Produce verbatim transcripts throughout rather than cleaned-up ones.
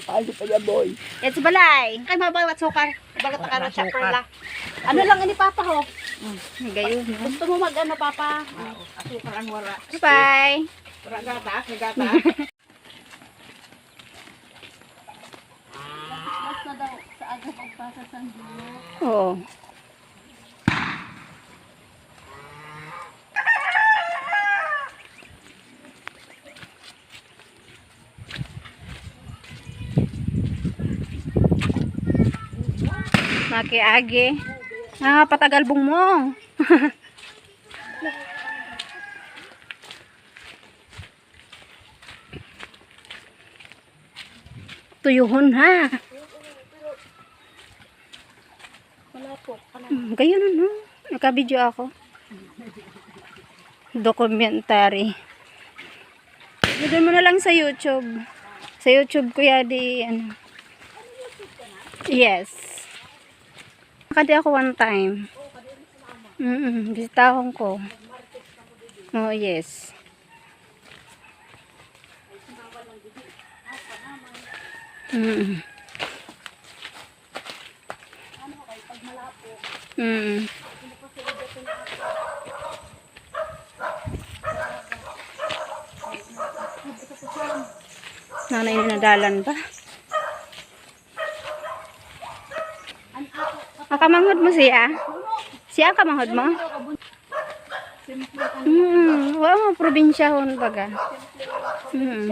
Ay, sa taga boy. Yan sa balay. Kay mabawat sukar. Bagat ka rin siya, Perla. Ano lang ini, Papa, ho? Mm, gayon, no? Gusto mo mag-ano, Papa? Asukar ang wara. Bye. Wala gata, may gata. Mas na daw sa aga pagpasa sa dulo. Oo. Makiagi. Ah, patagal bung mo. Tuyuhon, ha? Malapot. Ano? Hmm, gayon, no? Nakabidyo ako. Documentary. Doon mo na lang sa YouTube. Sa YouTube, kuya, di, ano. Yes. Kadi ako one time. Mm, bisitahon ko. Oh, yes. Mm. Mm. Nanay na nadalan ba? Akamanghod mo siya? Siya ang kamanghod mo? Hmm, wow, probinsyahon baga. Hmm.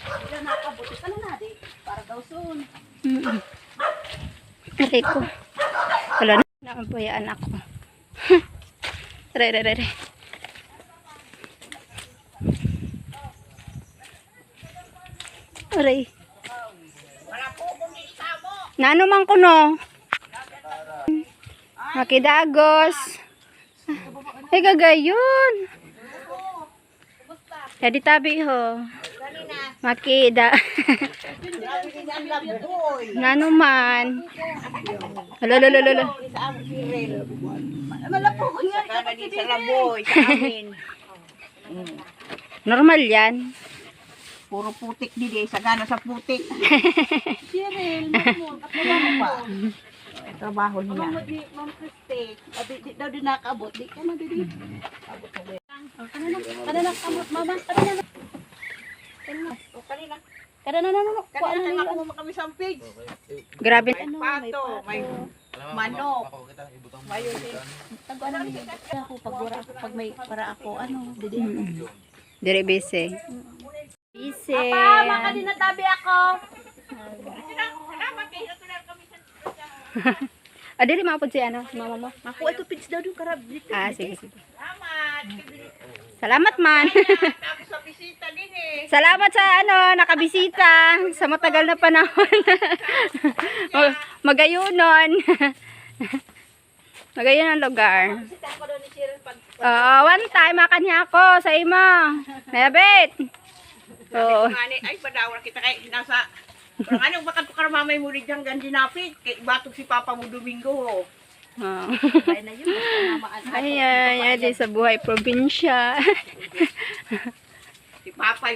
Wala na, kabuti ka na na, di. Para daw soon. Mm. Aray ko. Wala na. Naman po yung anak ko. Re, re, re, re. Aray. Nano man ko, no? Makidagos. Ay, gagayon. Kadi tabi ho. Makida. Nano man. Lolo, lolo, lolo. Malapo ko nga. Sa kanan din sa laboy, sa amin. Mm. Normal yan. Puro putik di, di. Sagana sa putik. Cheryl, mamon, at mamon pa. Trabaho niya. Mamon ni Ma'am Christy. Abi, di daw din nakaabot. Di ka na, di, di. Abot na, di. Oh, kanina, kanina, kamot, mama. Kanina na. Kanina. Oh, kanina. Kanina na, no, no. Kuha Kanina na na nila. Ako mo kami sa page. Grabe. May Ano, may pato, pato. May manok. Mayo din. Tago ano ni ako pag wala, pag may para ako, ano, didi ako. Mm. Dire busy. Busy. Papa, makadi na tabi ako. Ah, diri maapod si ano, si mama mo? Ako ito, pits daw yung karab dito. Ah, sige, sige. Salamat man. Tapos sa bisita din eh. Salamat sa ano, nakabisita sa matagal na panahon. Oh, magayunon. Magayon ang lugar. Bisita ko doon ni Cheryl pag Oo, one time, makan niya ako sa imo. Nayabit. Oo. Mani, ay, padawal kita kay nasa, parang anong bakat ko karamamay mo rin dyan, gandi napit, kay ibatog si Papa mo Domingo, ho. Oo. Ay, na yun, basta namaan. Ay, ay, ay, di sa buhay probinsya. Si Papa